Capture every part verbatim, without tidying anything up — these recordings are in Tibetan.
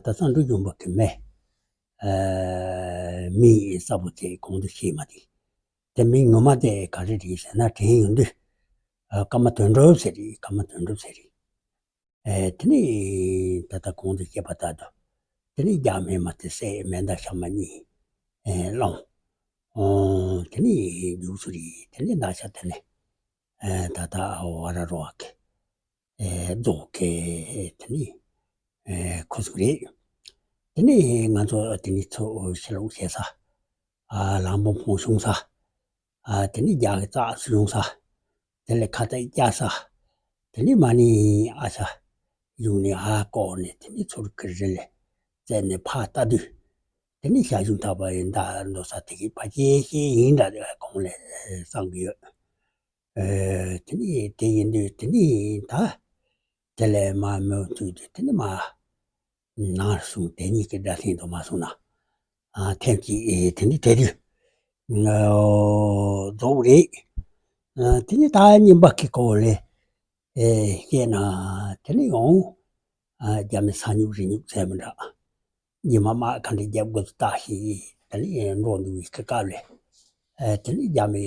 ད་གསང་འབྲུག་ལྗོངས་པ་གི་མེ། ཨ། མིང་གསལ་པོ་དེ་གོང་དུ་བཤད་མ་དེ། དེ་མིང་ངོ་མ་དེ་ག་རེ་རེད་ཟེར་ན། དྲན་ཡོང་དུས། ཨ། ཀརྨ་དོན་གྲུབ་ཟེར་རེད། ཀརྨ་དོན་གྲུབ་ཟེར་རེད། ཨེ། དེ་ནས་ད་ལྟ་གོང་དུ་བཤད་པ་ལྟར་དུ། དེ་ནས་རྒྱ་མེ་མ་དེ་བསད། མེ་མདའ་ཤ་མ་གཉིས། ཨེ། བླངས། ཨོ། དེ་ནས་རྒྱུགས་སུ་རེད། དེ་ནས་མདའ་ཤ་དེ་ནས། ཨེ། ད་ལྟ་ཝ་ར་རོ་བ་གི། ཨེ། རྫོགས་གི། དེ་ནས། ཨེ། ཁུ་སུ་རེད། དེ་ནས་ང་ཚོ་དེ་ནས་ཚུར་ཕྱི་ལོགས་བྱེད་ས། ཨ། ལམ་བུ་ཕུང་བྱུང་ས། ཨ། དེ་ནས་རྒྱ་གི་ཙག་སུ་བྱུང་ས། དེ་ལས་ཁ་ཏ་བརྒྱབ་ས། དེ་ནས་མ་ཎི་ཨ་ཤ་བྱུང་ནས། ཨ། བསྐོར་ནས། དེ་ནས་ཚུར་གི་རི་ལ་བཙལ་ནས་ཕར་ལྟ་དུས། དེ་ནས་ཞལ་བྱུང་ཐག་པ་ཡི་མདའ་འདྲ་ས་དེ་གི་ཕ་ཆེ་ཤེས་ཡིན་འདྲ་དེ་གོང་ལ་བསམ་གི་ཡོད། ཨེ། དེ་ནས་དེ་ཡིན་དུས་དེ་ནས་ད། དེ་ལས་མར་མོ་བཙུགས་དུས། དེ་ནས་མར་ནང་སོང་། དེ་གཉིས་ཀྱི་སྒྲ་ཐེངས་དུ་མ་སོང་ན། ཨ། ཐེངས་གཅིག། ཨེ། དེ་ནས་དེ་དུས། ཨོ། རྫོགས་རེད། ཨ། དེ་ནས་ད་གཉིས་པ་གི་སྐོར་ལ། ཨེ། བཤད་ན། དེ་ནས་ཡང་། ཨ། རྒྱ་མི་ས་སྨྱུག་རི་སྨྱུག་ཟེར་མི་འདྲ། ཉི་མ་དམག་ག་འདྲ་རྒྱབ་དགོས་བལྟ་ཞིག། དེ་ནས་འགྲོ་འདུག་གི་སྐབས་ལ། ཨ། དེ་ནས་རྒྱ་མི།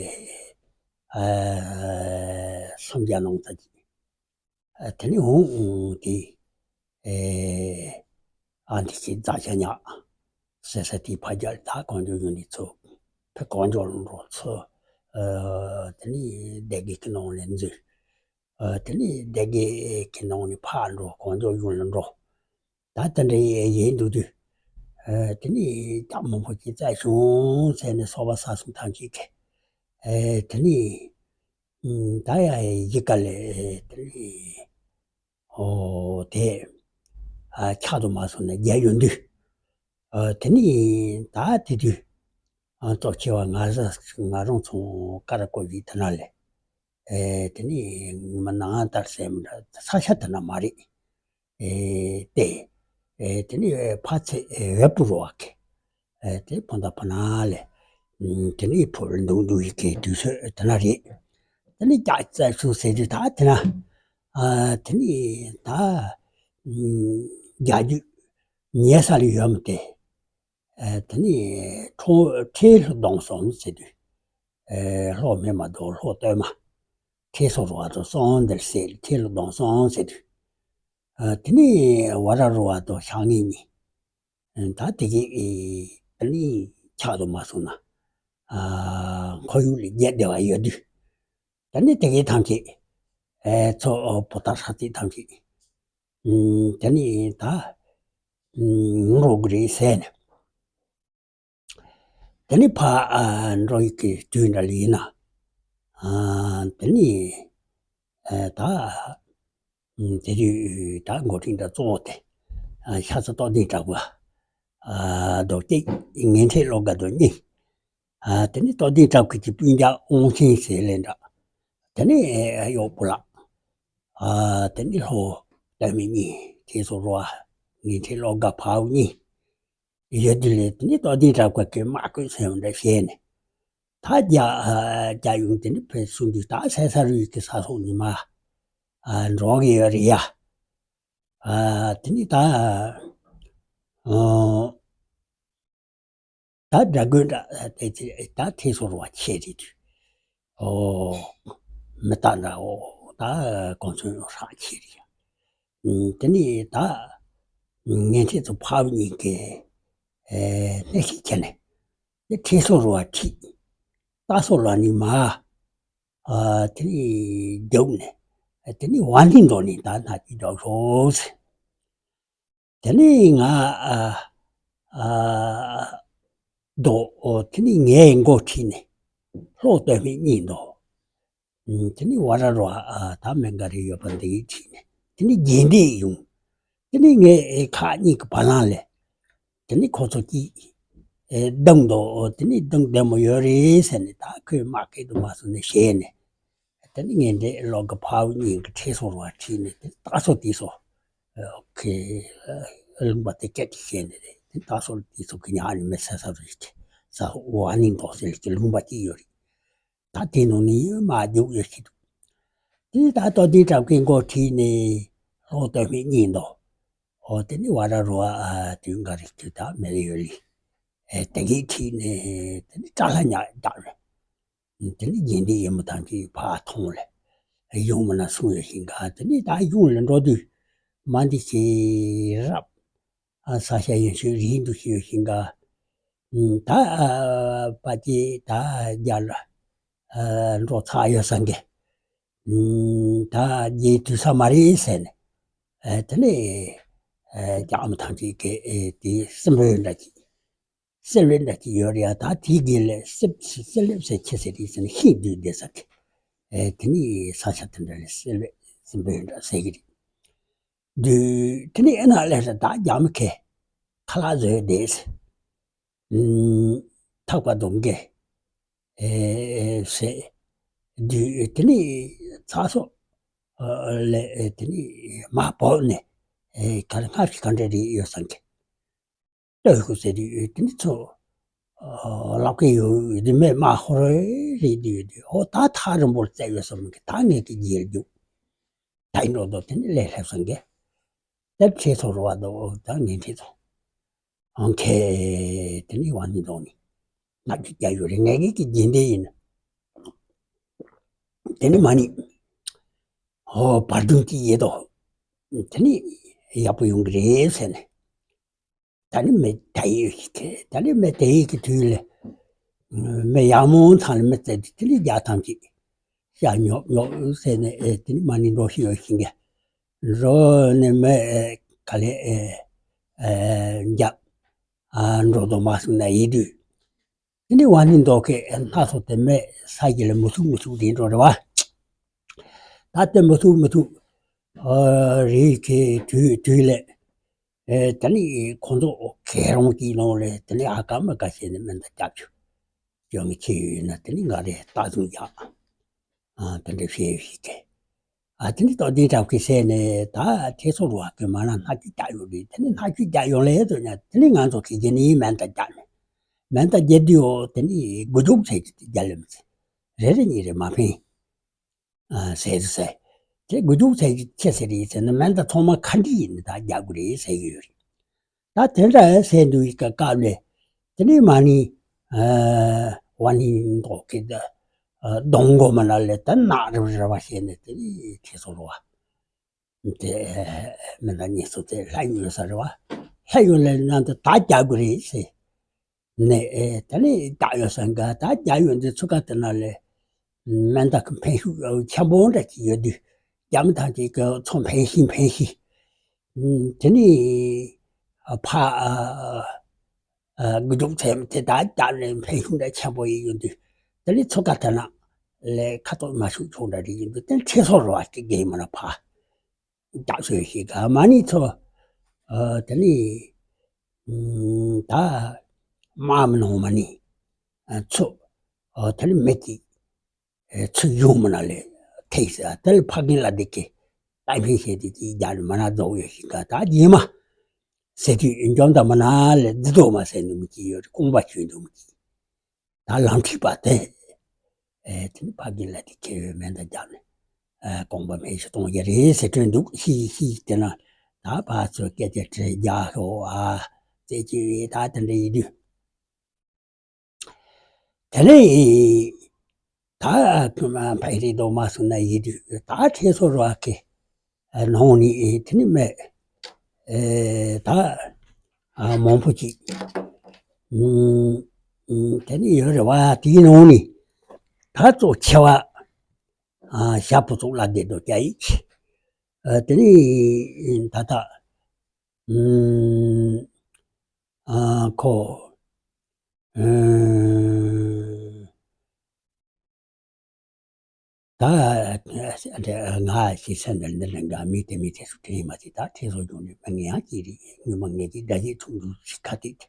ཨ། སུམ་བརྒྱ་ནང་ཙམ་ཅིག། ཨ། དེ་ནས་འོང་འོང་དེ། ཨེ། ཨ། འདི་ཁྱེད་རྫ་ཆ་ཉག་ཟེར་ས་དེའི་ཕ་རྒྱལ། ད་གང་ཇོ་ཡུལ་ནས་ཚུར་ཕེབས། གང་ཇོ་ལ་འགྲོ་ཚུར། ཨ། དེ་ནས་སྡེ་དགེ་གི་ནང་ལ་འཛུལ། ཨ། དེ་ནས་སྡེ་དགེ་གི་ནང་ནས་ཕར་འགྲོ། གང་ཇོ་ཡུལ་ལ་འགྲོ། ད་དེ་འདྲ་ཡིན་འདུག་དུས། ཨ། དེ་ནས་རྒྱ་མང་པོ་ཅིག་བཙལ་བྱུང་ཟེར་ནས་སོ་པ་ས་སོང་ཐམས་ཅད་ཀྱིས། ཨ། དེ་ནས། ཨ། ད་ཡ་གཞིས་ཀ་ལ། དེ་ནས། ཨོ། དེ། ཨ། ཆག་ཏུ་མ་སོང་ནས་རྒྱལ་ཡོང་དུས། ཨ། དེ་ནས་ད་དེ་དུས། ཨ། གཙོ་ཆེ་བ་ང་རང་ང་རང་ཚོ་ཀ་ར་ཀོ་གཞིས་དེ་ན་ལས། ཨེ། དེ་ནས་ངོ་མ་ནང་ལྟར་ཟེར་མི་འདྲ། ས་ཆ་དེ་ན་མ་རེད། ཨེ། དེ། ཨེ། དེ་ནས་ཕར་ཚེ། ཨེ། ཝེ་པུ་རོ་བ་གི། ཨེ། དེ་བོད་ཟླ་བ་ན་ལས། ཨུམ། དེ་ནས་བོད་འདུག་འདུག་ཡི་གེ་དུས་ཚོད་དེ་ན་རེད། དེ་ནས་རྒྱ་རྩ་ཆུ་ཟེར་དུས་ད་དེ་ན། ཨ། དེ་ནས་ད། ཨུམ། རྒྱ་རྒྱུད་ཉེ་ས་ལ་ཡོད་མི་དེ། ཨ། དེ་ནས་ཁྲོ་ཁྲེ་ལྷོ་སྡོང་གསུམ་ཟེར་དུས། ཨ། ལྷོ་སྨད་མ་དོ། ལྷོ་སྟོད་མ། ཁྲེ་སོ་རོ་བ་དོ་གསུམ་འདིར་ཟེར། ཁྲེ་ལྷོ་སྡོང་གསུམ་ཟེར་དུས། ཨ། དེ་ནས་ཝ་ར་རོ་བ་དོ་ཤང་ངེ་གཉིས། ཨ། ད་དེ་གི། ཨ། དེ་ནས་ཆག་ཏུ་མ་སོང་ན། ཨ། ཁོར་ཡུག་ལ་རྒྱས་བསྡད་པ་ཡོད་དུས། དེ་ནས་དེ་གི་ཐམས་ཅད། ཨེ། ཚོ་བོ་ཏ་ཧྲ་ཏི་ཐམས་ཅད། ཨུམ། དེ་ནས་ད། ཨུམ། འགྲོ་གི་རེད་ཟེར་ནས། དེ་ནས་ཕར། ཨ། འགྲོ་ཡི་གི་དུས་འདྲ་ལ་ཡིན་ན། ཨ། དེ་ནས། ཨ། ད། ཨུམ། དེ་དུས་ད་འགོ་ཁྲིད་འདྲ་གཙོ་བོ་དེ། ཨ། ཤར་རྩེ་རྟོགས་ལྡན་གྲགས་པ། ཨ། རྡོ་རྗེ། ངན་ཁྲི་བློ་དགའ་རྡོ་གཉིས། ཨ། དེ་ནས་རྟོགས་ལྡན་གྲགས་པ་གི་སྤུན་ཀྱག་དབང་ཆེན་ཟེར་ལེ་འདྲ། དེ་ནས་གཡོག་པོ་ལགས། ཨ། དེ་ནས་ལྷོ་སྟོད་སྨད་གཉིས། ཁྲི་སོ་རོ་བ། ངན་ཁྲི་བློ་དགའ་འཕར་བ་གཉིས། ཡོད་དུས་ལས་དེ་ནས་རྟོགས་ལྡན་གྲགས་པ་གི་དམག་བཀོད་ཟེར་བ་འདྲ་བྱས་ནས། ད་རྒྱ། ཨ། རྒྱ་གཞུང་དེ་ནས་ཕེབས་སོང་དུས་ད་སེ་ས་རུ་ཡི་གི་ས་སོགས་ནས་མར། ཨ། འགྲོ་གི་ཡོད་རེད་ཡ། ཨ། དེ་ནས་ད། ཨ། ད་དགྲ་རྒོལ་འདྲ་དེ་ཚེ་ད་ཁྲི་སོ་རོ་བ་ཆེ་རེད་དུས། ཨོ། མི་རྟ་འདྲ། ཨོ། ད་གོང་ཚོན་ཧྲག་ཆེ་རེད། ཨུམ། དེ་ནས་ད་ངན་ཁྲི་ཚོ་འཕར་བ་གཉིས་ཀྱིས། ཨེ། སྣེ་ཤིག་ཁྱེར་ནས། དེ་ཁྲི་སོ་རོ་བ་ཁྲིད། རྟ་སོ་ལ་ནི་མར། ཨ། དེ་ནས་རྒྱུགས་ནས། དེ་ནས་ཝ་ནི་འགྲོ་ནས་ད་ན་གི་འགྲོ་ཤོག་ཟེར། དེ་ནས་ང་། ཨ། ཨ། རྡོ། ཨོ། དེ་ནས་ངའི་མགོ་ཁྲིད་ནས་ལྷོ་སྟོད་སྨད་གཉིས་འགྲོ། ཨུམ། དེ་ནས་ཝ་ར་རོ་བ། ཨ། ད་མེ་འགའ་རེ་ཡོད་པ་འདི་ཡིས་ཁྲིད་ནས། དེ་ནས་རྒྱས་འདེད་ཡོང་། དེ་ནས་ངའི་ཁག་གཉིས་ཀྱི་བར་ལམ་ལས། དེ་ནས་ཁོ་ཚོ་གིས། ཨེ། སྡོམ་འདུག་དེ་ནས་སྡོམ་བདེ་མོ་ཡོད་རེད་ཟེར་ནས། ད་ཁོས་དམག་སྐད་དུ་མ་སོང་ནས་བཤད་ནས། དེ་ནས་ངན་ཁྲི་བློ་དགའ་འཕར་བ་གཉིས་ཀྱིས་ཁྲི་སོ་རོ་བ་ཁྲིད་ནས། དེ་རྟ་སོ་དེ་ཚོ། ཨ། ཁོས་ལུང་པ་དེ་སྐད་ཅིག་བཤད་ནས་རེད། དེ་རྟ་སོ་དེ་ཚོ་གིས་ཉག་ནས་མི་ས་ས་རུ་ཞིག་ས་ཝ་ནི་འགྲོ་ཟེར་གྱི་ལུང་པ་གཅིག་ཡོད་རེད། ད་དེ་ནང་ནས་ཡོད་མ་རྒྱུགས་ཡོད་ཞིག་འདུག་དེ་ད་རྟོགས་ལྡན་གྲགས་པའི་མགོ་ཁྲིད་ནས་ལྷོ་སྟོད་སྨད་གཉིས་འགྲོ། ཨོ་དེ་ནི་བ་ར་རོ་ཨ་དུས་འགའ་རེ་དུས་ད་མེ་ལེ་ཡོད་ལི། ཨེ་དེ་གི་ཁྲིད་ནས་དེ་ནི་སྐྲ་ལྷ་ཉག་བརྒྱབ་རེད། དེ་ནི་རྗེས་འདེད་ཡིན་མོ་ཐང་གི་ཕ་ཐོང་ལས་གཞུང་མི་ན་སོང་ཡོད་ཤིང་ག་དེ་ནི་ད་གཞུང་ལ་འགྲོ་དུས་མ་འདི་ཞེས་རབ། ཨ་ས་ཤ་ཡོན་ཤོས་རིག་འདུག་ཤེས་ཤིང་ག་ད་ཨ་པ་ཅེ་ད་རྒྱ་ལ་ཨ་འགྲོ་ཚར་ཡོད་ས་འགའ་ད་རྗེས་དུས་ས་མ་རེད་ཟེར་ནས་ཨ་དེ་ནས་ཨ་རྒྱ་མི་ཐང་ཅིག་གི་ཨེ་དེ་སྲིན་པོའི་འདྲ་ཅིག་སྲིན་པོའི་འདྲ་ཅིག་ཡོད་རེད་ཡ། ད་དེའི་རྒྱན་ལས་སྲིབ་སྲིབ་སྲིབ་ལེབ་ཟེར་ཁྱེད་ཟེར་རེད་ཟེར་ནས་ཤིང་བསྡུས་བསྡད་ས་གི་ཨེ་དེ་ནས་ས་ཆ་དེ་འདྲ་ལས་སྲིན་པོའི་སྲིན་པོའི་འདྲ་ཟེར་གི་རེད། དུས་དེ་ནས་ཨེ་ན་ལས་ད་རྒྱ་མི་ཁའི་ཁ་ལག་བཟོས་བསྡད། ཐག་པ་རྡུང་གི་ཟེར། དུས་དེ་ནས་ཚ་སོགས་ལས་དེ་ནས་མ་བབས་ནས་ག་རེ་སྔར་གྱི་ག་འདྲ་རེད་ཡོད་བསམ་གི་ལྟོས་ཤོག་ཟེར་དུས་དེ་ནི་ཚོ་ལབ་ཀྱི་ཡོད་དུས་མེད་མ་ཧོར་རེད་དུས་དུས་ཨོ་ད་ཐག་རིང་པོར་བཙལ་ཡོད་བསམ་གི་ད་ངས་ཀྱི་རྗེས་རྒྱུག་ད་ཡིན་འགྲོ་དོ་དེ་ནི་ལས་སླེབས་སོང་གི་དེབ་ཁྲིད་ཚོ་རུ་བ་དོ་ད་ངས་ཁྲིད་ཚོ་ཨང་ཁེ་དེ་ནི་བ་ནི་འདོག་ནི་ང་ཅིག་རྒྱ་ཡོད་རེད་ངས་ཀྱི་རྗེས་འདེད་ཡིན་དེ་ནི་མ་ནི་ཨོ་བར་དུང་ཅི་ཡེ་དོ་དེ་ནི་ཡག་པོ་ཡོང་གི་རེད་ཟེར་ནས། ད་ནི་མི་དེ་ཡི་ཞིག་གི་ད་ནི་མི་དེ་ཡི་གི་དུས་ལ་མི་ཡག་མོ་ཚང་ལ་མི་བཙལ་ཏེ་དེ་ནི་རྒྱ་ཐམས་ཅད་ཤ་ཉོབ་ཉོབ་ཟེར་ནས་ཨེ་དེ་ནི་མ་ནི་འགྲོ་ཤི་ཡོད་ཤིང་གི་འགྲོ་ནས་མི་ཨེ་ག་ལེ་ཨེ་ཨེ་རྒྱབ་ཨ་འགྲོ་དོ་མ་སོང་ན་ཡི་དུས། དེ་ནི་བ་ནི་མདོག་གི་སྣ་ཚོགས་དེ་མེད་ས་གི་ལ་མི་ཐུག་མི་ཐུག་རེད་འགྲོ་རེད་བ། ད་དེ་མི་ཐུག་མི་ཐུག་ཨ་རེད་གི་དུས་དུས་ལས་ཨེ་དེ་ནི་ཁོང་ཚོ་གད་རོང་གི་ནང་ལས་དེ་ནི་ཨ་ཀ་མ་ཀ་བྱས་ནས་མེ་མདའ་རྒྱབ་ཆུ་ཡོང་གི་ཁྱེད་ཡོད་ན་དེ་ནི་ང་རེ་རྟ་བཟུང་རྒྱག་ཨ་དེ་འདྲ་བྱས་ཡོད་ཤི་གི་ཨ་དེ་ནི་ཏོག་ལྡན་གྲབས་ཀྱི་ཟས་ནས་ད་ཁྱེད་ཚོ་རུ་བ་གི་མ་ན་སྣ་ཁྱི་རྒྱག་ཡོད་རེད་དེ་ནི་སྣ་ཁྱི་རྒྱག་ཡོང་ལས་དོ་ཉ་དེ་ནི་ང་ཚོ་གི་རྗེས་ནི་མེ་མདའ་རྒྱབ་ནས། མེ་མདའ་རྒྱག་དུས་འོ་དེ་ནི་དགུ་རྒྱུག་ཚད་ཀྱི་རྒྱག་ལེམ་ཚེ། རེ་རེ་གཉིས་རེ་མ་ཕན། ཨ་ཟེར་ཟེར། དེ་དགུ་རྒྱུག་ཚད་ཀྱི་ཆེ་ཟེར་རེད་ཟེར་ན་མེ་མདའ་ཚང་མ་ཁ་འདྲི་ཡིན་ད་རྒྱག་དགོས་རེད་ཟེར་གྱི་ཡོད་རེད། ད་དེ་འདྲ་ཟེར་འདུག་ཡི་ག་སྐབས་ལས་དེ་ནི་མ་ནི་ཨ་བ་ནི་མདོག་གི་ད་ཨ་གདོང་མགོ་མ་ན་ལས་ད་ནག་རིབ་རིབ་བ་བྱས་ནས་དེ་ནི་ཁྱེད་ཚོ་རུ་བ། དེ་མི་འདྲ་གཉིས་སུ་དེ་ལྷ་ཡུལ་ས་རེད་བ། ལྷ་ཡུལ་ལ་ནང་དུ་ད་རྒྱག་དགོས་རེད་ཟེར། ནས་ཨེ་ད་ནི་རྒྱག་ཡོད་ས་འགའ་ད་རྒྱག་ཡོད་འདི་ཚུ་ག་དེ་ན་ལས་མེ་མདའ་གི་འཕེན་ཤུགས་ཆེན་པོ་འདྲ་ཅིག་ཡོད་དུས་རྒྱ་མི་ཐང་ཅིག་གི་ཚོ་འཕེན་ཤིང་འཕེན་ཤིང་དེ་ནི་ཕ་དགུ་རྒྱུག་ཚད་དེ་ད་རྒྱག་ནས་འཕེན་ཤུགས་འདྲ་ཆེན་པོ་ཡིན་ཡོད་དུས་དེ་ནི་ཚུ་ག་དེ་ན་ལས་ཁ་ཐོག་མ་ཤུགས་ཆུང་འདྲ་རེ་ཡིན་དུས་དེ་ཁྲེ་སོ་རོ་བ་ཅིག་རྒན་མ་ན་ཕ། རྒྱག་སོ་ཞིག་ག་མ་ནི་ཚོ། ཨ་དེ་ནི་ཨུམ་ད་དམག་མི་ནང་མ་ནི་ཨ་ཚོ་ཨ་དེ་ནི་མི་གཅིག་ཨེ་ཚོ་ཡོང་མ་ན་ལས་ཐེག་ཟེར་དེ་ལ་ཕ་རྒན་ལ་དེ་གི་ཏའི་ཕིན་ཤེས་དེ་གཅིག་རྒྱག་ནི་མ་ན་རྫོགས་ཡོད་ཞིག་ག་ད་རྗེས་མ་ཟེར་དུས་འཇོམས་དང་མ་ན་ལས་འདི་དོ་མ་ཟེར་ནི་མི་གཅིག་ཡོད་རེད་རྐང་པ་ཆོད་འདུག་མི་གཅིག་ད་ལམ་ཁྲིད་པ་དེ། ཨེ་དེ་ནི་ཕ་གི་ལ་དེ་ཁྱེད་མེ་མདའ་རྒྱབ་ནས་ཨེ་རྐང་པ་མེ་ཤི་གཏོང་རྒྱུ་རེད་ཟེར་དྲན་འདུག་ཤི་ཤི་དེ་ན་ད་ཕ་ཚོ་སྐད་ཆ་དྲིས་རྒྱག་ཤོག་ཨ་རྩེ་གཅིག་རེད་ད་དེ་འདྲ་ཡིན་དུས། དེ་ནས་ད་ཕ་ཕ་རི་རྡོ་མ་སོང་ན་ཡིན་དུས་ད་ཁྲེ་སོ་རོ་ཨ་ཁེ་ནང་ནས་དེ་ནི་མེད་ཨེ་ད་ཨ་མང་པོ་ཅིག་ཨུམ་ཨུམ་དེ་ནི་ཡོད་རེད་བ། དེའི་ནང་ནས་ད་གཙོ་ཆེ་བ་ཨ་ཞྭ་བུ་ཚུགས་ལ་བསྡད་འགྲོ་རྒྱ་ཡིག་ཨ་དེ་ནི་ད་ལྟ་ཨུམ་ཨ་ཁོ་ཨུམ། ད་ང་ཞིག་སེམས་ལ་འདི་ལ་འགའ་མི་དེ་མི་དེ་སུ་དྲན་མ་ཐེ་ད་ཁྲེ་སོ་རྒྱུགས་ནས་མི་ངན་ཡང་ཅི་རེད། ངུ་མ་ངས་ཀྱི་དགྲ་ཡིག་ཐུང་དུ་ཞིག་ཁ་ཏིག་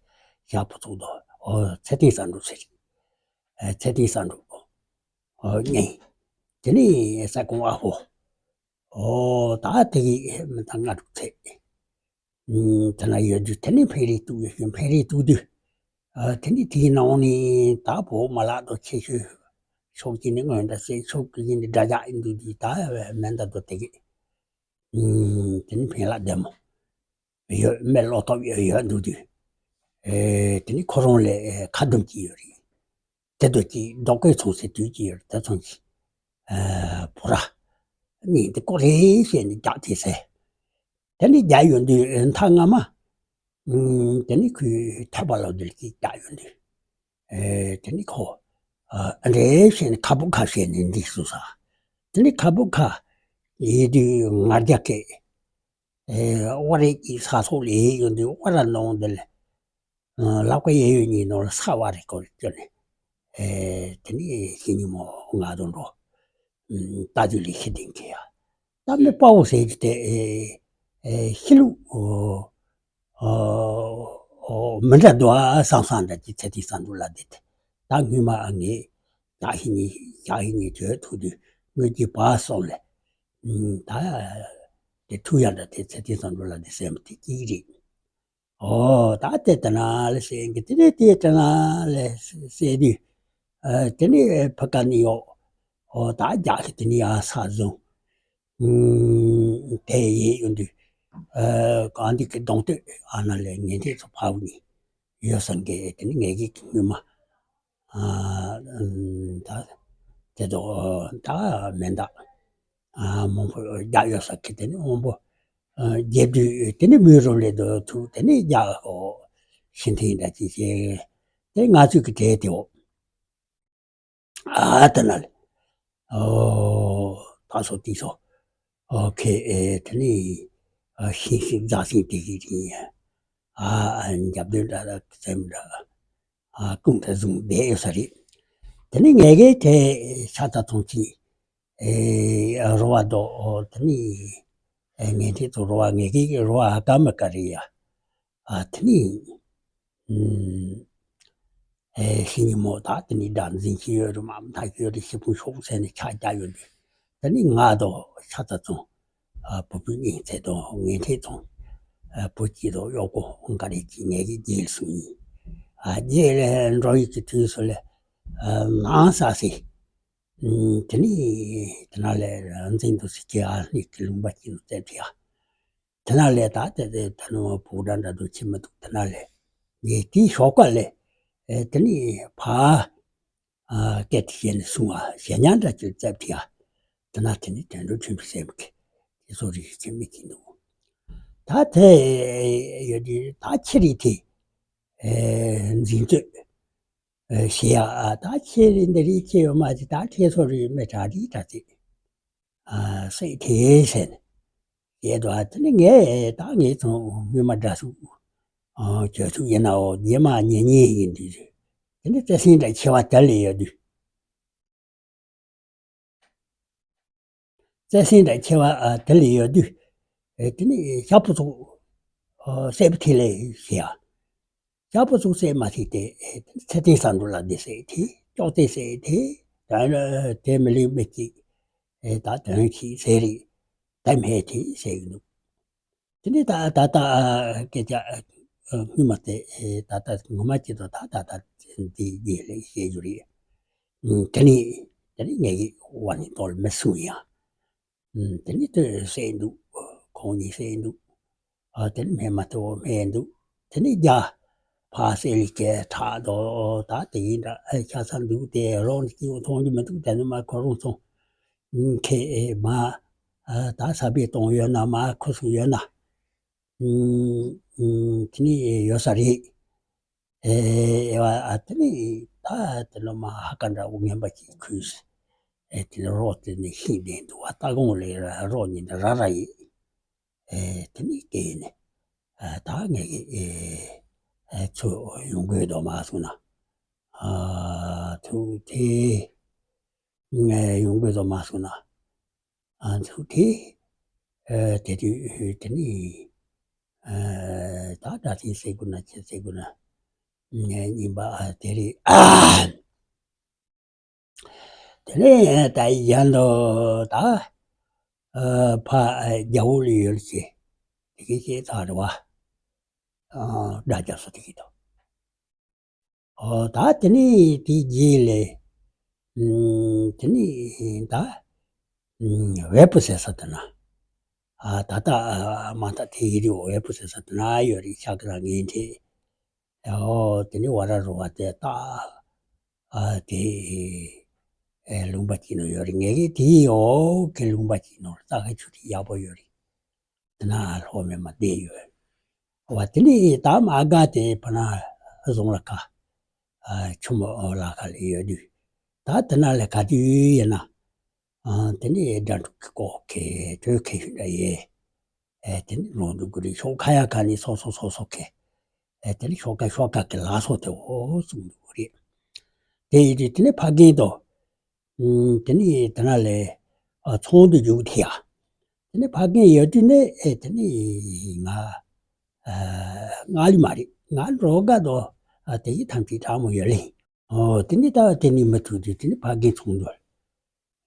ཞག་པོ་ཚུགས་དོ། ཨོ་ཚེ་ཏིང་ས་འགྲོ་ཟེར། ཨེ་ཚེ་ཏིང་ས་འགྲོ། ཨོ་ངས་དེ་ནས་ས་ཀོང་ཨ་ཧོ། ཨོ་ད་དེ་གི་མི་ད་ང་འགྲོ་ཚེ། དེ་ན་ཡོད་དུས་དེ་ནས་འཕེན་རེས་གཏུག་ཡོད་ཤིང་འཕེན་རེས་གཏུག་དུས། དེ་ནས་དེའི་ནང་ནས་ད་བོ་མ་ལག་དོ་ཆེ་ཤོས་ཕྱོགས་གཅིག་ནས་མངོན་འདྲ་སེ་ཕྱོགས་གཅིག་ནས་དགྲ་ཇག་ཡིན་དུས་དུས་ད་མེ་མདའ་དོ་དེ་གི་དེ་ནས་འཕེན་ལག་བདེ་མོ། ཡོད་མེད་བློ་སྟོབས་ཡོད་ཡོད་འདུག་དུས། ཨེ་དེ་ནི་ཁོ་རང་ལས་ཨེ་ཁ་རྡུང་གྱི་ཡོད་རེད། དེ་དུས་ཀྱི་རྡོ་བརྐོས་ཚོང་སའི་དུས་ཀྱི་ཡོད་རེད། དེ་ཚོང་གི་ཨེ་བུ་ར་གཉིས་འདི་ཀོ་རེ་བྱས་ནས་རྒྱག་དེ་ཟེར། དེ་ནི་རྒྱག་ཡོང་དུས་ཨེ་མཐའ་སྔ་མ་ཨུམ་དེ་ནི་ཁོའི་ཐོད་པ་ལོ་འདི་ལ་ཅིག་རྒྱག་ཡོང་དུས། ཨེ་དེ་ནི་ཁོ་ཨ་འདྲེ་བྱས་ནས་ཁ་སྦུག་ཁ་བྱས་ནས་འདི་སུ་ས། དེ་ནི་ཁ་སྦུག་ཁ་ཡིན་དུས་ང་རྒྱལ་སྐད། ཨེ་ཨོ་རེད་ཀྱི་ས་སོགས་ལས་ཡོང་དུས་ཨོ་ར་ནང་འདི་ལ་ལག་པ་གཡས་གཡོན་གཉིས་ནང་ལ་ས་བ་རེ་སྐོར་བསྐྱོན་ནས། ཨེ་དེ་ནི་ཤི་ཉི་མོ་ང་དང་འགྲོ། ད་དུས་ལས་ཤི་དེང་གི་ཡ། ད་མི་དཔའ་བོ་ཟེར་གྱི་དེ་ཨེ་ཤི་ལུགས་ཨོ་ཨོ་མི་འདྲ་འདུག་ཨ་བསམ་བསམ་འདྲ་གྱི་ཚེ་དེ་བསམ་འདུག་ལ་དེ་དེ་ད་སྔོན་མ་ངས་ད་ཤི་ཉི་ཞག་ཤི་ཉི་དོད་ཐུག་དུས་ངོས་ཀྱི་བ་སོང་ལས་ད་དེ་ཐུག་ཡ་འདྲ་དེ་ཚེ་དེ་བསམ་འདུག་ལ་དེ་སེམས་དེ་གཅིག་རེད། ཨོ་ད་དེ་ལྟ་ན་ལས་ཟེར་གི་དེ་ནས་དེ་ལྟ་ན་ལས་ཟེར་དུས། ཨ་དེ་ནས་ཕ་ཀ་ནི་ཡོ། ཨོ་ད་རྒྱག་གི་དེ་ནི་ཡ་ས་བཟུང་། ཨུམ་དེ་ཡིན་ཡོང་དུས། ཨ་གང་འདི་གི་གདོང་སྟོད་ཨ་ན་ལས་ངན་ཐེ་ཚོ་ཕ་བུ་ནི་ཡོད་སང་གི་དེ་ནི་ངས་གི་སྔོན་མ། ཨ་ཨུམ་ད་དེ་དོ་ད་མེ་མདའ་ཨ་མང་པོ་རྒྱག་ཡོད་ས་ཁི་དེ་ནི་དབང་པོ་ཨ་རྒྱས་བསྡུས་དེ་ནི་མུའུ་རུ་ལེ་དོ་ཐུག་དེ་ནི་རྒྱག་ཨོ་ཤིན་ཐིང་འདྲ་ཅིག་བྱས། དེ་ང་ཚོས་གི་གྲས་དེའོ། ཨ་དེ་ན་ལེ། ཨོ་ད་སོ་དེ་སོ། ཨོ་ཁེ་ཨེ་དེ་ནི་ཨ་ཤིང་ཤིང་རྫ་ཤིང་དེ་གི་རིང་ཡ། ཨ་ཨ་འཇབ་རྡོལ་འདྲ་ལ་བཙེམ་འདྲ། ཨ་ཀུང་ད་བཟུང་བསྡད་ཡོད་ས་རེད། དེ་ནི་ངས་གི་དེ་ཤ་ད་ཚོང་ཅི། ཨེ་རོ་བ་དོ་ཨོ་དེ་ནི་ཨེ་ངས་དེ་ཚོ་རོ་བ་ངས་གི་རོ་བ་ཨ་ཀ་མ་ཀ་རི་ཡ། ཨ་དེ་ནི་ཨེ་ཤི་ཉི་མོ་ད་དེ་ནི་དགྲ་འཛིན་གྱི་ཡོད་རུ་མ་མཐའ་གི་ཡོད་རུ་ཤི་ཕུང་ཤོག་ཟེར་ནས་ཆ་རྒྱ་ཡོད་དུས། དེ་ནི་ང་དོ་ཤ་ད་ཚོང་། ཨ་བུ་བུ་གཉིས་ཚེ་དང་ངན་ཐེ་དང་། ཨ་བུ་སྐྱིད་དང་གཡོག་པོ་འགའ་རེ་གྱིས་ངེད་ཀྱི་རྗེས་སུ་ཡིན། ཨ་རྗེས་ལ་འགྲོ་ཡི་གི་དུས་སུ་ལ་ཨ་ནང་ས་སི། ཨུམ་དེ་ནི་དེ་ན་ལས་འཛིན་དུ་སི་ཀྱི་ཨ་ནི་གི་ལུང་པ་སྐྱིད་དུ་བཙལ་ཐི་ཡ། དེ་ན་ལས་ད་དེ་དེ་ད་ནོ་བུ་འདྲ་འདྲ་དུ་ཁྱིམ་མི་འདུག་དེ་ན་ལས་ངས་དེའི་ཞོགས་ཀ་ལས་ཨེ་དེ་ནི་ཕ། ཨ་སྐད་དེ་བཤད་ནས་སོང་བ་ཞེ་ཉག་འདྲ་ཅིག་བཙལ་ཐི་ཡ། དེ་ན་དེ་ནི་དོན་འགྲུབ་ཆོས་འཕེལ་སེམས་ཀྱི་དེ་ཚོ་རིགས་ཁྱེད་མི་གྱིས་འདུག་ད་དེ་ཡོད་དུས་ད་ཁྱེད་རིགས་དེ་ཨེ་འཛིན་རྩོད་ཨེ་བྱེད་ཡ། ཨ་ད་ཁྱེད་རིགས་འདི་རིགས་ཁྱེད་ཡོད་མ་ཅིག་ད་ཁྱེད་ཚོ་རིགས་མི་དྲག་རིགས་དྲག་ཅིག་ཨ་སྲིད་དེ་ཟེར་ནས་ཡས་དོ། ཨ་དེ་ནི་ངས་ད་ངས་ཚོ་སྔོན་མ་འདྲ་སུ་ཨ་གྱོད་ཚུགས་ཡིན་ནའོ་རྗེས་མ་ཉེ་ཉེ་ཡིན་དུས་དེ་ནི་བརྩེ་སེམས་འདྲ་ཆེ་བ་དེ་ལས་ཡོད་དུས། བརྩེ་སེམས་དང་ཆེ་བ་ཨ་དེ་ལས་ཡོད་དུས། ཨེ་དེ་ནི་ཤ་ཕོ་ཚོ་ཨ་སྲས་པོ་དེ་ལས་ཞེ་ཡ། ཤ་ཕོ་ཚོ་སྲས་མ་ཐིག་སྟེ་ཨེ་ཚེ་བརྟན་བསམ་འགྲུབ་ལ་དེ་སྲས་དེ་ཅོག་ཙེ་སྲས་དེ་ད་དེ་མི་ལུས་མི་གཅིག་ཨེ་ད་དོན་གྱིས་ཟེར་རེད། ད་མེད་དེ་ཟེར་གི་འདུག་དེ་ནས་ད་ད་ད་སྐད་ཆ་སྔོན་མ་དེ་ད་ད་ངོ་མ་ཅི་ཐོག་ད་ད་ད་འདི་རྗེས་ལས་བཤད་རྒྱུ་རེད། དེ་ནས་དེ་ནས་ངས་ཀྱི་དབང་ནི་གཏོར་མི་གསུང་ཡ། དེ་ནས་དེ་བཤད་འདུག་ཁོང་གཉིས་བཤད་འདུག་དེ་ནས་སྨན་མ་ཐོ་སྨན་འདུག་དེ་ནས་རྒྱ་ཕ་སེ་ལི་ཀའི་ཁྲག་དོ་ད་དེ་ཡིན་འདྲ་ཨེ་ཆ་ཚང་འདུག་དེ་རོགས་ནི་སྐྱིད་པོ་མཐོང་རྒྱུ་མི་འདུག་དེ་ནས་མ་ཁོ་རང་སོང་། ཁེ་ཨེ་མ། ཨ་ད་ས་པའི་གཏོང་ཡོད་ན་མ་ཁུ་སུ་ཡོད་ན། ཨུམ་ཨུམ་དེ་ནི་ཡོད་ས་རེད། ཨེ་ཨེ་བ་ཨ་དེ་ནི་ད་དེ་ལོ་མ་ཧ་ཀ་འདྲ་བོ་ངན་པ་ཅིག་ཁུས། ཨེ་དེ་ནི་རོགས་དེ་ནི་ཤིང་ལྡན་འདུག་བ་ལྟ་གོང་ལས་ར་རོགས་ཉིད་འདྲ་ར་ར་ཡིན། ཨེ་དེ་ནི་སྐད་ནི་ཨ་ད་ངས་ཀྱི་ཨེ་ཨེ་ཚུར་ཡོང་དགོས་དོ་མ་སོང་ན། ཨ་ཐུག་དེ། ངས་ཡོང་དགོས་དོ་མ་སོང་ན། ཨ་ཚུགས་དེ། ཨ་དེ་དུས་དེ་ནི། ཨ་ད་ད་ཐེངས་ཟེར་དགོས་ན་ཅི་ཟེར་དགོས་ན། ངས་ཉིན་པ་ཨ་དེ་རེད། དེ་ནས་ད་ཡང་དོ་ད། ཨ་ཕ་ཨ་རྒྱ་བོ་ལ་ཡོད་ལ་ཅི། དེ་གི་ཅི་ཚ་རེད་བ། ཨ་དགྲ་རྒྱ་སོ་དེ་གི་དོ། ཨོ་ད་དེ་ནི་དེ་རྗེས་ལས། ཨུམ་དེ་ནི་ད། ཨུམ་བལ་པོ་ཟེར་ས་དེ་ན། ཨ་ད་ལྟ་ཨ་མ་ད་དེ་ཡི་རི་འོ་ཡ་པུ་ཟེར་ས་དེ་ན་ཡོད་རེད། ཤ་ཀི་ར་ངན་དེ། ཨོ་དེ་ནི་བ་ར་རུ་བ་དེ་ད་ཨ་དེ་ཨེ་ལུང་པ་ཅིག་ནང་ཡོད་རེད། ངེད་ཀྱི་དེ་ཡི་འོ་གི་ལུང་པ་ཅིག་ནང་རྩྭ་ཁ་ཆུ་དེ་ཡག་པོ་ཡོད་རེད། དེ་ན་ལྷོ་མེ་མ་བསྡད་ཡོད། བ་དེ་ནི་ད་མ་དགའ་དེ་ཕ་ན་བཟུང་ལ་ཁ་ཨ་ཆུ་མོ་ལ་ཁ་ལ་ཡོད་དུས། ད་དེ་ན་ལས་ག་དུས་ཡིན་ན། ཨ་དེ་ནི་དགྲ་འདུག་གི་ལྐོག་གི་གྲོས་ཁེ་ཤུ་འདྲ་ཡེ། ཨེ་དེ་ནི་ལོ་འདུག་གི་རེད། ཤོག་ཁ་ཡ་ཁ་ནི་སོ་སོ་སོ་སོ་ཁེ། ཨེ་དེ་ནི་ཤོག་ཁ་ཤོག་ཁ་གི་ལ་སོ་དེ་འོ་གསུང་འདུག་གི་རེད། དེ་ཡི་དུས་དེ་ནི་ཕ་རྒན་དོ། ཨུམ་དེ་ནི་དེ་ན་ལས་ཨ་ཚོང་དུ་རྒྱུག་དེ་ཡ། དེ་ནི་ཕ་རྒན་ཡོད་དུས་ནི་ཨེ་དེ་ནི་ང་ཨ་ང་ལི་མ་རེད། ང་འགྲོ་ག་དོ། ཨ་དེ་ཡི་ཐམས་ཅད་དྲག་མོ་ཡོད་ལེ། ཨོ་དེ་ནི་ད་དེ་ནི་མི་ཐུག་དུས་དེ་ནི་ཕ་རྒན་ཚོང་དུ་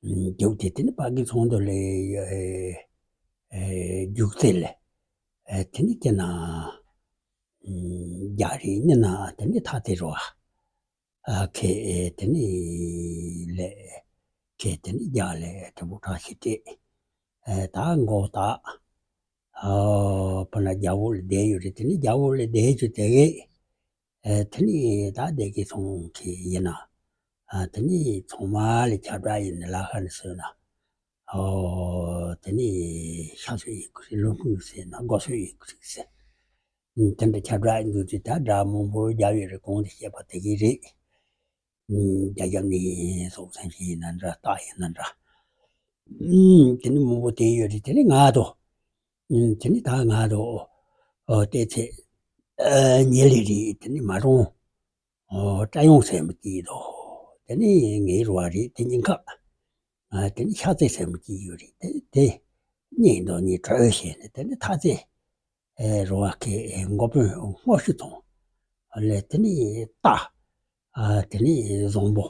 རྒྱུག་དེ་དེ་ནི་ཕ་རྒན་ཚོང་དུ་ལས་ཨེ་རྒྱུག་ཚེ་ལས་ཨེ་དེ་ནི་ཀྱེ་ན་རྒྱ་རི་ནི་ན་དེ་ནི་ཐ་དེ་རོ་ཨ་ཁེ་ཨེ་དེ་ནི་ལས་ཁེ་དེ་ནི་རྒྱ་ལས་དེ་བུ་གྲ་ཤི་སྟེ་ཨེ་ད་མགོ་ད་ཨ་ཕ་ན་རྒྱ་བོ་ལས་བསྡད་ཡོད་རེད། དེ་ནི་རྒྱ་བོ་ལས་བསྡད་རྒྱུ་དེ་གས། ཨེ་དེ་ནི་ད་བསྡད་ཀྱི་ཚོང་གི་ཡིན་ན། ཨ་དེ་ནི་ཚོང་མ་ལས་ཁྱབ་བསྒྲགས་ཡིན་ན་ལ་ཁ་ནས་བཟོས་ན། ཨོ་དེ་ནི་ཤ་སོད་ཡིན་དགོས་རེད། ལུང་ཁུངས་ཟེར་ན་སྒོ་སོད་ཡིན་དགོས་རེད་ཟེར། ཨུམ་དེ་འདྲ་ཁྱབ་བསྒྲགས་ཡིན་དུས་ད་སྒྲ་མང་པོ་རྒྱབ་ཡོད་རེད། གོང་དུ་བཤད་པ་དེ་གི་རེད། ཨུམ་རྒྱ་རྒྱབ་ནི་སོགས་སེམས་ཤིང་ཡིན་ན་འདྲ། རྟགས་ཡིན་ན་འདྲ། ཨུམ་དེ་ནི་མང་པོ་དེ་ཡོད་རེད། དེ་ནི་ང་དོ། ཨུམ་དེ་ནི་ད་ང་དོ། ཨོ་བལྟས་ཚེ། ཨ་ཉེ་ལེ་རེད། དེ་ནི་མ་རུང་། ཨོ་སྐྲ་ཡོང་ཟེར་མི་གྱིས་དོ། དེ་ནི་ངའི་རུ་བ་རེད། དེ་ཉིན་ཁ། ཨ་དེ་ནི་ཤ་ཚེ་ཟེར་མི་གྱིས་ཡོད་རེད། དེ་དེ་གཉིས་དོ་གཉིས་གྲོས་བྱས་ནས་དེ་ནི་ཐ་ཚེ། ཨེ་རུ་བ་ཁེ་ཨེ་མགོ་དཔོན་སྔོ་ཤུ་ཐོང་། ཨ་ལས་དེ་ནི་རྟ། ཨ་དེ་ནི་བཟང་པོ།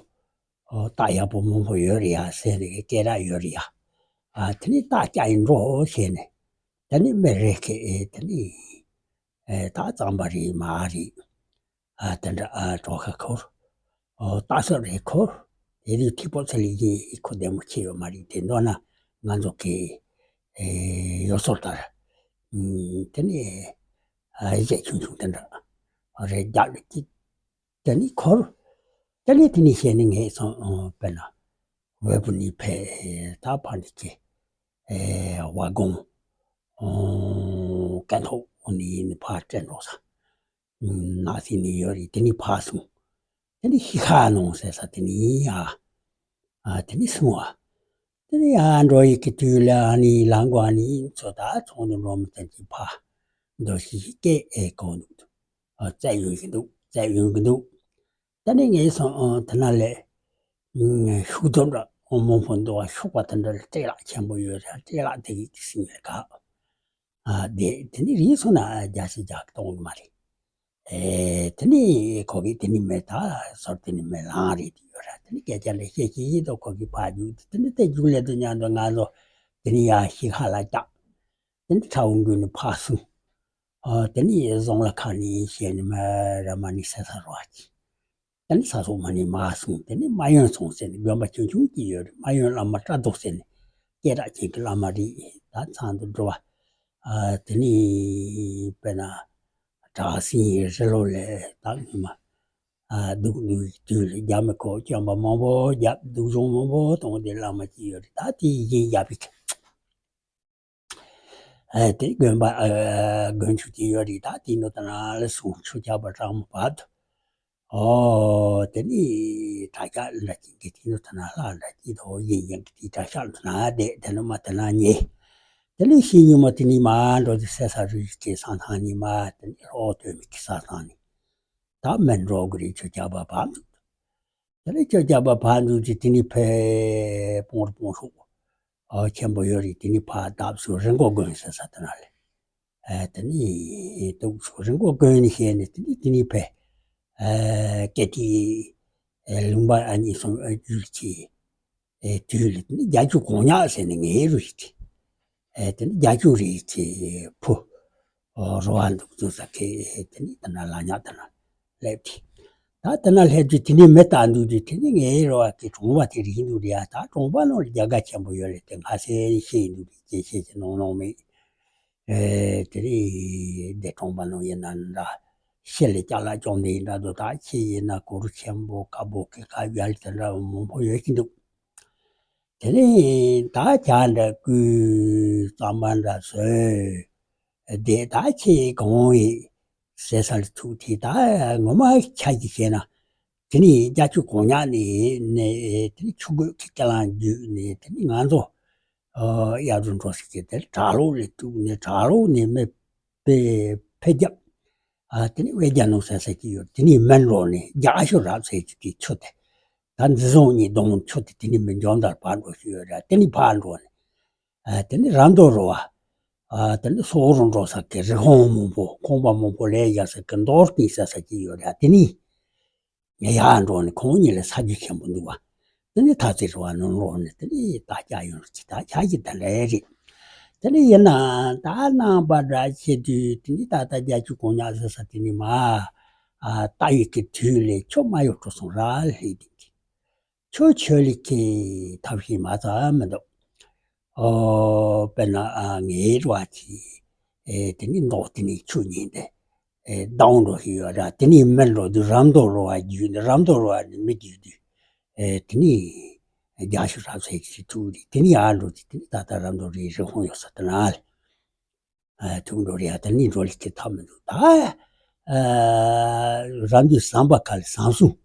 ཨོ་རྟ་ཡག་པོ་མང་པོ་ཡོད་རེད་ཡ་ཟེར་ནས་སྐད་གྲགས་ཡོད་རེད་ཡ། ཨ་དེ་ནི་རྟ་སྐྱ་ཡིན་འགྲོ་བྱས་ནས་དེ་ནི་མི་རེ་ཁེ་ཨེ་དེ་ནི་ཨེ་ད་གཙང་པ་རེད་མ་རེད། ཨ་དེ་འདྲ་ཨ་གྲོགས་ཁ་འཁོར། ཨོ་རྟ་སོགས་རེ་འཁོར། དེ་དུས་ཐིག་པོ་ཚེ་ལས་ཀྱི་ཁོ་བདེ་མོ་ཁྱེར་ཡོད་མ་རེད། དེ་མདོར་ན་ང་ཚོ་གི་ཨེ་ཡོ་སོར་ལྟར། ཨུམ་དེ་ནི་ཨ་གཞས་ཆུང་ཆུང་དེ་འདྲ་རེ་རྒྱག་ལ་ཅིག་དེ་ནི་འཁོར། དེ་ནི་དེ་ནི་བཤད་ནི་ངས་སོང་། དཔེར་ན་ཝེ་པུ་ནི་ཕེ་ད་ཕ་ནི་ཀྱི་ཨེ་བ་གོང་ཨོ་ཀན་ཐོག་ནི་ནི་ཕ་སྤྲད་འགྲོ་ས། ནགས་ཚལ་ནི་ཡོད་རེད། དེ་ནི་ཕ་སོང་། དེ་ནི་ཤི་ཁ་ནང་ཟེར་ས་དེ་ནི་ཡ། ཨ་དེ་ནི་སོང་བ། དེ་ནི་ཡ་འགྲོ་ཡི་གི་དུས་ལ་ཨ་ནི་ལ་མགོ་ཨ་ནི་ཚོ་ད་ཚོང་དུ་འགྲོ་མི་ཐན་གྱི་ཕ། འགྲོ་ཤི་ཤི་སྐད་ཨེ་གོ་འདུག་ཨ་བཙལ་ཡོང་གི་འདུག་བཙལ་ཡོང་གི་འདུག་དེ་ནི་ངས་སོང་ཨ་དེ་ན་ལས། ཨུམ་ཤུགས་ཐོབ་འདྲ་མང་པོ་འདུག་བ། ཤུགས་པ་དེ་འདྲ་ལ་སྤྲེལ་ལག་ཆེན་པོ་ཡོད་རེད། སྤྲེལ་ལག་དེ་གི་སྲིན་ལ་ག་ཨ་དེ་དེ་ནི་རིགས་སོང་ན་རྒྱ་ཆེ་རྒྱག་གཏོང་གི་མ་རེད། ཨེ་དེ་ནི་ཁོ་གི་དེ་ནི་མེ་ད་སོར་དེ་ནི་མེ་ལང་རེད་དེ་ཡོད་ར། དེ་ནི་སྐད་ཆ་ལས་བཤད་ཤེས་ཡིན་དོ། ཁོ་གི་ཕ་རྒྱུག་དེ་ནི་དེ་རྒྱུག་ལས་དུ་མཉམ་དུ་ང་ཚོ་དེ་ནི་ཡ་ཤི་ཁ་ལ་བཅག་དེ་ནི་ཁྲ་བོ་འགུལ་ནི་ཕ་སུ། ཨ་དེ་ནི་བཟང་ལ་ཁ་ནི་བཤད་ནི་མ་ར་མ་ནི་སེ་ས་རོ་ཨ་ཅི། དེ་ནི་ས་སོགས་མ་ནི་མ་སོང་། དེ་ནི་མ་ཡོན་སོང་ཟེར་ནི་དགོན་པ་ཆུང་ཆུང་གཅིག་ཡོད་རེད། མ་ཡོན་བླ་མ་བཀྲ་རྡོ་ཟེར་ནི་སྐད་གྲགས་ཅན་གྱི་བླ་མ་རེད། ད་ཚང་དུ་འགྲོ་བ། ཨ་དེ་ནི་དཔེར་ན་བྲག་སྲིན་རི་ལོ་ལས་ད་སྔོན་མ་ཨ་སྡུག་སྡུག་དུས་རྒྱ་མི་ཁོ་སྐྱོན་པ་མང་པོ་རྒྱབ་སྡུག་སྦྱོང་མང་པོ་གཏོང་དེ་བླ་མ་གཅིག་ཡོད་རེད། ད་དེ་ཡིན་རྒྱབ་པའི་ཨ་དེ་དགོན་པ་ཨ་དགོན་ཆུ་དེ་ཡོད་རེད། ད་དེ་ནོ་ད་ན་ལ་སོང་ཆུ་ཆགས་པ་གྲང་མོ་བར་དུ། ཨོ་དེ་ནི་དྲ་རྒྱ་འདྲ་ཅིག་གི་དེ་ནོ་ད་ན་ལྷ་འདྲ་ཅིག་ཐོག་ཡིན་ཡང་གི་དེ་གྲྭ་ཤག་ད་ན་བསྡད་དེ་ནོ་མ་ད་ན་ཉེ། དེ་ནི་ཤི་ཉི་མ་དེ་ནི་མ་འགྲོ་དེ་སེ་ས་རུ་ཡི་གི་ས་ཐང་ནི་མ་དེ་ནི་ཨོ་སྟོད་མི་གི་ས་ཐང་ནི། ད་མེ་འགྲོ་གི་རེད། ཆུ་ཆགས་པ་བར་དུ། དེ་ནས་ཁྱོད་རྒྱབ་པ་ཕར་འདུག་ཅིག་དེ་ནི་ཕེ་སྤོང་རུ་སྤོང་ཤོག་ཨོ་ཆེན་པོ་ཡོད་རེད། དེ་ནི་ཕར་བརྡབ་སུ་རི་མགོ་དགོན་ཟེར་ས་དེ་ན་ལས། ཨ་དེ་ནི་འདུག་སུ་རི་མགོ་དགོན་ནི་ཞེས་ནས་དེ་ནི་དེ་ནི་ཕེ་ཨ་སྐད་དེ་ཨ་ལུང་པ་ཨ་ནི་སོང་ཨ་རྒྱུད་ཀྱི་ཨེ་དུས་ལ་དེ་ནི་རྒྱ་ཆུ་གོང་ཉག་ཟེར་ནས་ངའི་རུ་ཞིག་གི་ཨེ་དེ་ནི་རྒྱ་ཆུ་རེད་ཀྱི་ཕུ་ཨོ་རོ་བ་འདུག་འདུག་ས་ཁེ་ཨེ་དེ་ནི་དེ་ན་ལ་ཉག་དེ་ན་སླེབས་ཏེ། ད་དེ་ན་སླེབས་དུས་དེ་ནི་མེ་བཏང་འདུག་དུས་དེ་ནི་ངའི་རོ་བ་གི་གྲོང་པ་དེ་རིག་འདུག་རེད་ཡ། ད་གྲོང་པ་ནང་ལ་རྒྱ་གར་ཆེན་པོ་ཡོད་རེད། དེ་ང་སེ་ཤེས་འདུག་རེད། ཅེས་ཤེས་ཀྱི་ནོང་ནོང་མེད། ཨེ་དེ་རིང་འདས་གྲོངས་པ་ནང་ཡིན་ན་འདྲ། ཤི་ལ་ཅ་ལག་སྐྱོང་དེ་ཡིན་འདྲ་འདུག་ད་ཁྱེད་ཡིན་ན་གུ་རུ་ཆེན་པོ་དཀར་པོ་གི་དཀར་ཡོལ་དེ་འདྲ་མང་པོ་ཡོད་ཀྱི་འདུག་དེ་ནས་ད་ཇ་འདྲ་བསྐོལ་རྩམ་པ་འདྲ་བཟོས། དེ་ད་ཁྱེད་གང་ཡིན་ཟེར་སར་ཐུག་དེ་ད་ངོ་མ་ཆ་གི་བྱས་ན། དེ་ནས་རྒྱ་ཆུ་གོང་ཉག་ནས་ནས་དེ་ནས་ཆུ་རྒོད་ཀྱི་སྐེ་ལང་བརྒྱུད་ནས་དེ་ནས་ང་ཚོ་གཡག་རུ་འགྲོ་ས་ཀྱི་དེ་བྲག་ལོག་ལས་གཏུགས་ནས་བྲག་ལོག་ནས་མི་དཔེ་ཕེ་རྒྱབ། ཨ་དེ་ནས་དབེ་རྒྱ་ནང་ཟེར་ས་ཀྱི་ཡོད། དེ་ནས་མི་འགྲོ་ནས་རྒྱ་ཤོ་རབ་ཟེར་གྱི་དེ་ཆུ་དེ། ད་འཛི་བཟུང་གཉིས་གདོང་ཆུ་དེ་དེ་ནི་མི་འཇོམས་དར་བར་འགྲོ་ཞིག་ཡོད་ར། དེ་ནི་ཕར་འགྲོ་ནས། ཨ་དེ་ནི་ར་མདོ་རུ་བ། ཨ་དེ་ནི་སོག་རུ་འགྲོ་ས་གི་རི་ཧོང་མང་པོ་ཁང་པ་མང་པོ་ལས་ཡ་ས་གི་མདོར་བསྟན་ས་ས་ཀྱི་ཡོད་ར། དེ་ནི་ངས་ཡར་འགྲོ་ནས་ཁོང་གཉིས་ལ་ས་རྒྱུ་ཆེན་པོ་འདུག་བ། དེ་ནི་ཐ་ཚིག་རུ་བ་ནང་ལོག་ནས་དེ་ནི་ད་སྐྱ་ཡོང་རུ་ཅི་ད་ཆ་གི་ད་ལས་རེད། དེ་ནི་ཡིན་ན་ད་ནང་པ་འདྲ་བྱེད་དུས་དེ་ནི་ད་ལྟ་རྒྱ་ཆུ་གོང་ཉག་ཟེར་ས་དེ་ནི་མ། ཨ་ལྟ་ཡི་གི་དུས་ལས་ཆུ་མ་ཡོད་འགྲོ་སོང་ར་ལྷེ་དེ་གི་ཆོས་ཆོས་ལི་ཁེ་ཐབས་ཤེས་མ་ཚ་མི་འདུག་ཨོ་དཔེར་ན་ཨ་ངའི་རུ་བ་ཅི། ཨེ་དེ་ནི་མདོག་དེ་ནི་ཆུ་ཉིན་དེ། ཨེ་ལྡང་འགྲོ་ཞིག་ཡོད་ར། དེ་ནི་མི་འགྲོ་དུས་ར་མདོ་རུ་བ་བརྒྱུད་ནས་ར་མདོ་རུ་བ་ནི་མི་བརྒྱུད་དུས། ཨེ་དེ་ནི་རྒྱ་ཤུ་རབ་ཟེར་གྱི་ཐུག་རེད། དེ་ནི་ཡར་འགྲོ་དུས་དེ་ནི་ད་ལྟ་ར་མདོ་རེད་རི་ཧོང་ཡོད་ས་དེ་ན་ལ། ཐུག་འགྲོ་རེད། ཡ་དེ་ནི་འགྲོ་ལི་ཁེ་ཐབས་མི་འདུག་ད་ར་མདོའི་ཟམ་པ་ཁ་ལ་ཟམ་སྲུང་།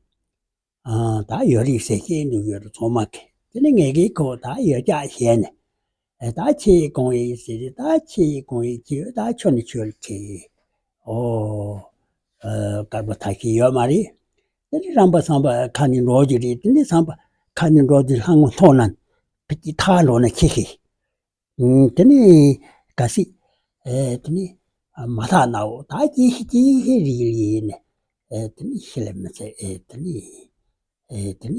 ཨ་ད་ཡོད་རེད་ཟེར་བཤད་འདུག་ཡོད་རེད་ཚང་མ་གི། དེ་ནི་ངས་གི་ཁོ་ད་ཡོད་ཀྱག་བཤད་ནས། ཨེ་ད་ཁྱེད་གང་ཡིན་ཟེར་རེད། ད་ཁྱེད་གང་ཡིན་ཁྱེད་ཡོད་ད་ཁྱོད་ནི་ཁྱོད་ལ་ཁྱེད། ཨོ། ཨ་དཀར་པོ་ཐ་ཤི་ཡོད་མ་རེད། དེ་ནི་རམ་པ་ཟམ་པ་ཁ་ནས་འགྲོ་རྒྱུ་རེད། དེ་ནི་ཟམ་པ་ཁ་ནས་འགྲོ་དུས་ལྷ་ངོ་མཐོང་ན་ཕི་ཅི་ཐག་འགྲོ་ན་ཁྱེད་ཤེས། ཨུམ། དེ་ནས་གལ་སྲིད། ཨེ་དེ་ནས་མ་ཐག་ནའོ་ད་ཅི་ཞིག་ཅི་ཞིག་རིག་ལས་ནས། ཨེ་དེ་ནས་ཤི་ལ་མི་ཚེ་ཨེ་དེ་ནས་ཨེ་དེ་ནས་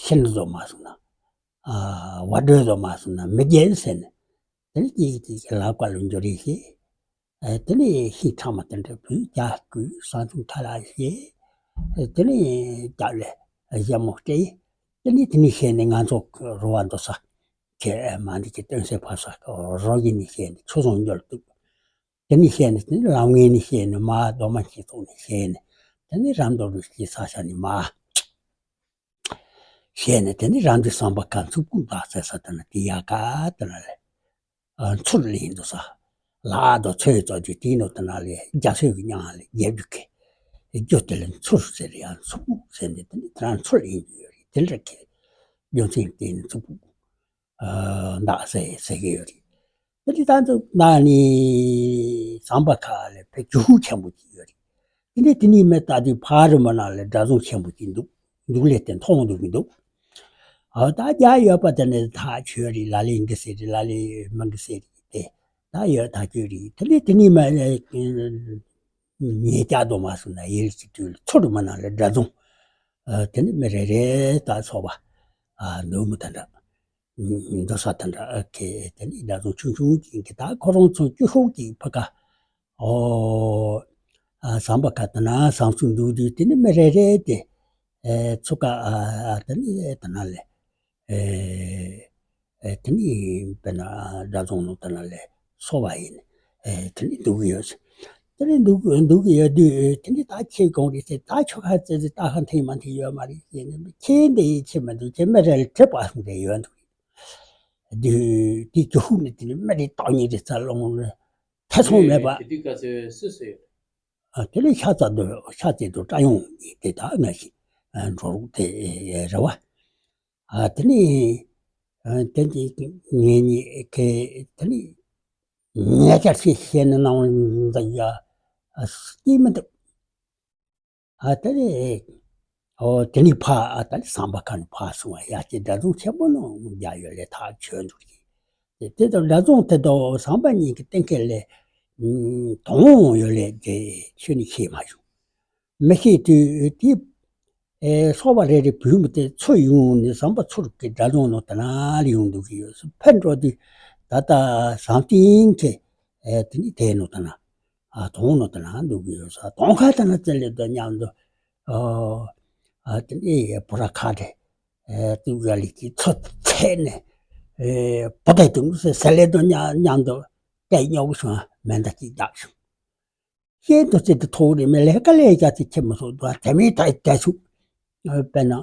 ཤི་ནི་བཟོ་མ་སོང་ན། ཨ་བ་སྒྲོལ་བཟོ་མ་སོང་ན་མི་རྒྱལ་ཟེར་ནས། དེ་ནས་ཅི་ཞིག་ཅི་ཞིག་ལག་པ་ལ་འབྱོར་རེ་ཞིག་ཨེ་དེ་ནས་ཤིང་ཕྲ་མ་དེ་འདྲ་བུད་རྒྱ་བསྐུལ་ས་འཛུགས་ཐ་ལ་ཞེས། ཨེ་དེ་ནས་རྒྱབ་ལ་ཞྭ་མོ་སྤྲད། དེ་ནས་དེ་ནས་བཤད་ནས་ང་ཚོ་རོ་བ་འདུག་ས་ཁྱེད་མ་འདི་ཀྱི་སྟོན་སའི་ཕ་ས་རོ་ཡིན་ནས་བཤད་ནས་ཆུ་བཟང་འགྱུར་འདུག་དེ་ནས་བཤད་ནས་དེ་ནས་ལམ་ངན་ནས་བཤད་ནས་མ་རྡོ་མ་ཁྱི་ཚོགས་ནས་བཤད་ནས་དེ་ནས་རམ་རྡོ་རུ་སྐྱེས་ས་ས་ནས་མ། བཤད་ནས་དེ་ནི་རང་གི་བསམ་པ་ག་ཚུགས་ཀུན་ལག་ཟེར་ས་དེ་ན་དེ་ཡ་ག་དེ་ན་ལས། ཨ་ཚུར་ལེན་འདུག་ས། ལག་དང་ཚོས་རྩ་རྒྱུ་དེ་ནོ་དེ་ན་ལས་རྒྱ་སོས་ཀྱི་མྱང་ལས་རྒྱབ་རྒྱུ་གི། རྒྱུ་དེ་ལས་ཚུར་ཟེར་ཡང་ཚུགས་ཀུ་ཟེར་ནས་དེ་ནི་དེ་རང་ཚུར་ལེན་རྒྱུ་ཡོད་རེད། དེ་འདྲ་གི། རྒྱུ་མཚན་དེ་ནི་ཚུགས་ཀུ། ཨ་འདག་ཟེར་ཟེར་གི་ཡོད་རེད། དེ་ནི་ད་ཚོ་ན་ནི་ཟམ་པ་ཁ་ལས་ཕེ་ཇུ་ཧུ་ཆེན་པོ་ཅིག་ཡོད་རེད། དེ་ནས་དེ་ནས་མི་ལྟ་དུས་ཕ་རི་མ་ན་ལ་སྒྲ་བཟང་ཆེན་པོ་ཅིག་འདུག་འདུག་ལས་དེ་མཐོང་འདུག་གི་འདུག་ཨ་ད་རྒྱ་ཡོད་པ་དེ་ནས་ཐག་ཆོད་རེད། ལ་ལས་འགི་ཟེར་རེད། ལ་ལས་མི་འགི་ཟེར་རེད་དེ། ད་ཡོད་ཐག་ཆོད་རེད། དེ་ནས་དེ་ནས་མ་ཉེ་རྒྱ་དོ་མ་སོང་ན་ཡིལ་གྱི་དུས་ལ་ཚུར་མ་ན་ལ་སྒྲ་བཟང་། ཨ་དེ་ནས་མི་རེ་རེ་ད་ཚོ་བ། ཨ་འདུག་མི་ད་འདྲ། འདུག་ས་ད་འདྲ་ཨ་ཁེ་དེ་ནི་ད་དུང་ཆུང་ཆུང་ཅིག་གི་ད་ཁོ་རང་ཚོ་ཀྱུ་ཤུག་ཅིག་ཕ་ཀ་ཨོ་ཨ་ཟམ་པ་ཁ་ད་ན་ཟམ་སུ་འདུག་དུས་དེ་ནི་མི་རེ་རེ་དེ་ཨེ་ཚུགས་ཀ་ཨ་ཨ་དེ་ནི་ད་ན་ལེ་ཨེ་ཨེ་དེ་ནི་དཔེར་ན་སྒྲ་རྫོང་ནང་ད་ན་ལེ་སོ་བ་ཡིན་ཨེ་དེ་ནི་འདུག་གི་ཡོད། དེ་ནི་འདུག་འདུག་གི་ཡོད་དུས་དེ་ནི་ད་ཁྱེད་དགོངས་རེད་ཟེར། ད་ཁྱོད་ཁ་ཙེ་ཙེ་ད་ཁ་འཐེན་མ་འཐེན་ཡོད་མ་རེད་ཟེར་ནས་ཁྱེད་འདི་ཡིན་ཁྱེད་མ་འདུག་ཁྱེད་མི་རེ་ལ་དྲི་བ་སོང་རེ་ཡོད་འདུག་དེ་དེ་ཀྱི་ཧུག་ནི་དེ་ནི་མི་རེ་སྟག་ཉིད་རེ་རྩ་ལོང་ལ་ཐེ་ཚོམ་མེད་པ། དེ་དུས་སྐབས་སུ་སུ་སུ་ཡོད། ཨ་དེ་ལས་ཤ་ཚ་དུ་ཤ་ཚེ་དུ་བཀྲ་ཡོང་ཡིན་དེ་ད་ང་ཞིག་འགྲོ་རུག་དེ་རེ་བ། ཨ་དེ་ནི་ཨ་དེ་འདི་ངེད་གཉིས་ཀྱི་དེ་ནི་ཉེ་ཆར་ཞིག་བཤད་ན་ནང་འཛིན་ཡ་ཨ་སྐྱིད་མི་འདུག་ཨ་དེ་ནི་ཨོ་དེ་ནི་ཕ་ཨ་ད་ནི་ཟམ་པ་ཁ་ནི་ཕ་སོང་བ་ཡ་ཅེ་སྒྲ་རྫོང་ཆེན་པོ་ནང་རྒྱ་ཡོད་ལས་ཐག་ཆོད་འདུག་ཅེ། དེ་ལྟར་སྒྲ་རྫོང་དེ་དང་ཟམ་པ་གཉིས་ཀྱི་སྟེང་ཁེ་ལས་དོང་ཡོད་ལས་དེ་ཆོས་ནི་ཤེས་མ་བྱུང་། མི་ཤེས་དུས་དེ་ཨེ་སོ་བ་རེ་རེ་བུད་མི་དེ་ཚུར་ཡོང་ནས་ཟམ་པ་ཚུར་གི་སྒྲ་རྫོང་ནང་དེ་ན་ལ་ཡོང་འདུག་གི་ཡོད། ཕེབས་འགྲོ་དུས་ད་ལྟ་ཟམ་སྟེང་གི་ཨེ་དེ་ནི་དེ་ནང་དེ་ན། ཨ་དོང་ནང་དེ་ན་འདུག་གི་ཡོད་ས། དོང་ཁ་དེ་ན་བཙལ་ལེ་དོ་མཉམ་དུ་ཨ་ཨ་དེ་ནས་བུ་ར་ཁ་དེ་ཨ་ཏུ་ག་ལི་ཀི་ཚོ་ཚད་ནས་ ཨེ་བུ་དེ་དུང་སེ་སེ་ལེ་དུ་མཉམ་མཉམ་དུ་སྐད་ཉོག་སོང་མེ་མདའ་གཅིག་རྒྱབ་བྱུང་། ཤེས་འདུག་ཚེ་དུ་ཐོག་རེ་མེ་ལས་ཀ་ལས་རྒྱ་ཚེ་ཁྱེད་མ་སོང་དུ་དེ་མི་ད་དེ་སུ་དཔེར་ན་